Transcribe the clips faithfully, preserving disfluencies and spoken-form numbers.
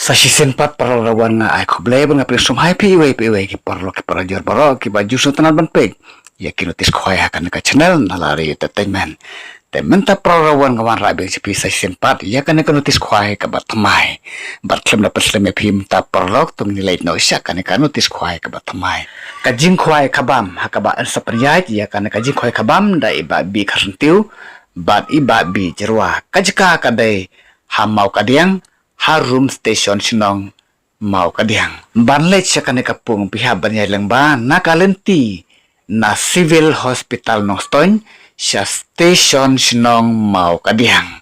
Sa shisien pat paralok rawan nga ai khublei bad nga pdiang sngewbha ïa phi iwei pa iwei ki paralok ki parajor baroh kiba ju sngewtynnat ban peit ïa ki notis khwai ha kane ka channel Nalari Entertainment. Te mynta paralok rawan nga wanrah biang sha phi sa shisien pat ïa kane ka notis khwai kaba thymmai. Bad khlem da pynslem ïa phi mynta paralok to ngin leit noh sha kane ka notis khwai kaba thymmai. Ka jingkhwai khabam ha kaba yn sa pynïaid ïa kane ka jingkhwai khabam da i Bah B Kharsyntiew bad i Bah B Jyrwa. Ka jaka ka dei ha Mawkadiang, harum station shnong Mawkadiang. Ban leit sha kane ka pung phi hap ban ïaid lyngba na ka lynti na Civil Hospital Nongstoiñ sha station shnong Mawkadiang.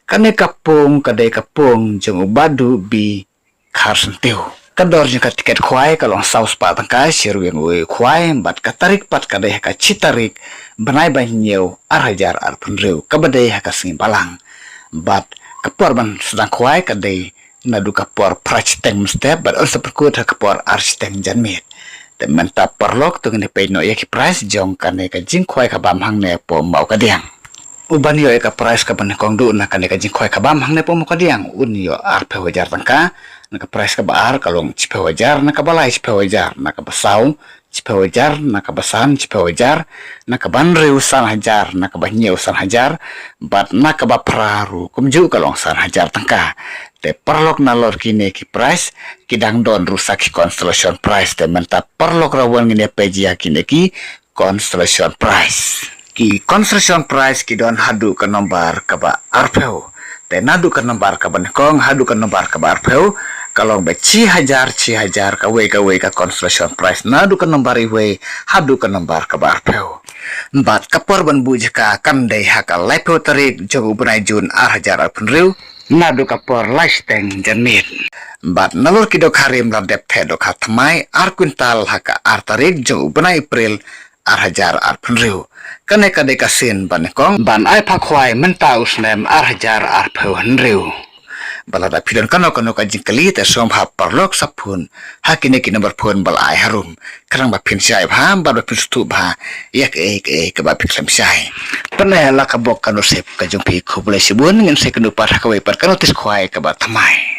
Kane ka pung ka dei ka pung jong u Bah Duh B Kharsyntiew. Ka dor jong ka tiket khwai ka long saw spah tyngka, shi ryngwiang uwei u khwai, bad ka tarik pat ka dei ha ka shi tarik bnai ba hynñiew ar hajar arphew hynriew kaba dei ha ka sngi Balang. Bad ka por ban sdang khwai ka dei naduh ka por phra shiteng mynstep bad yn sa pynkut ha ka por ar shiteng janmiet. Te mynta paralok to ngin ïa peit noh ïa ki price jong kane ka jingkhwai khabam hangne hapoh Mawkadiang. Uban ïoh ïa ka price kaba nyngkong duh na kane ka jingkhwai khabam hangne hapoh Mawkadiang un ïoh arphew hajar tyngka. Na ka price kaba ar ka long shiphew hajar, na kaba lai shiphew hajar, na kaba saw shiphew hajar, na kaba san shiphew hajar, na kaba hynriew san hajar, na kaba hynñiew san hajar, bad na kaba phra ruh kumjuh ka long san hajar tyngka. Te paralok nalor kine ki price ki dang don ruh sa ki consolation price, te mynta paralok rawan ngin ïa peit ïa kine ki consolation price. Ki consolation price ki don haduh ka nombar kaba arphew. Te naduh ka nombar kaba nyngkong haduh ka nombar kaba arphew ka long ba shi hajar shi hajar kawei kawei ka consolation price. Naduh ka nombar iwei haduh ka nombar kaba arphew. Bad ka por ban buh jaka kan dei ha ka laiphew tarik jong u bnai Jun ar hajar arphew hynriew naduh ka por lai shiteng janmiet. Bad nalor ki dohkha rim la dep theh dohkha thymmai ar kwintal ha ka ar tarik jong u bnai April ar hajar arphew hynriew. Kane ka dei ka sien ba nyngkong ban ai phah khwai mynta u snem ar hajar arphew hynriew. Ba lada phi don kano kano ka jingkylli te sngewbha paralok sa phone ha kine ki nombar phone ba la ai harum. Khnang ba phin shai bha bad ba phin sngewthuh bha ïa kaei kaei kaba phi khlem shai. Te ne la ka bok ka nusip ka jong phi, khublei shibun, ngin sa ïakynduh pat ha kawei pat ka notis khwai kaba thymmai.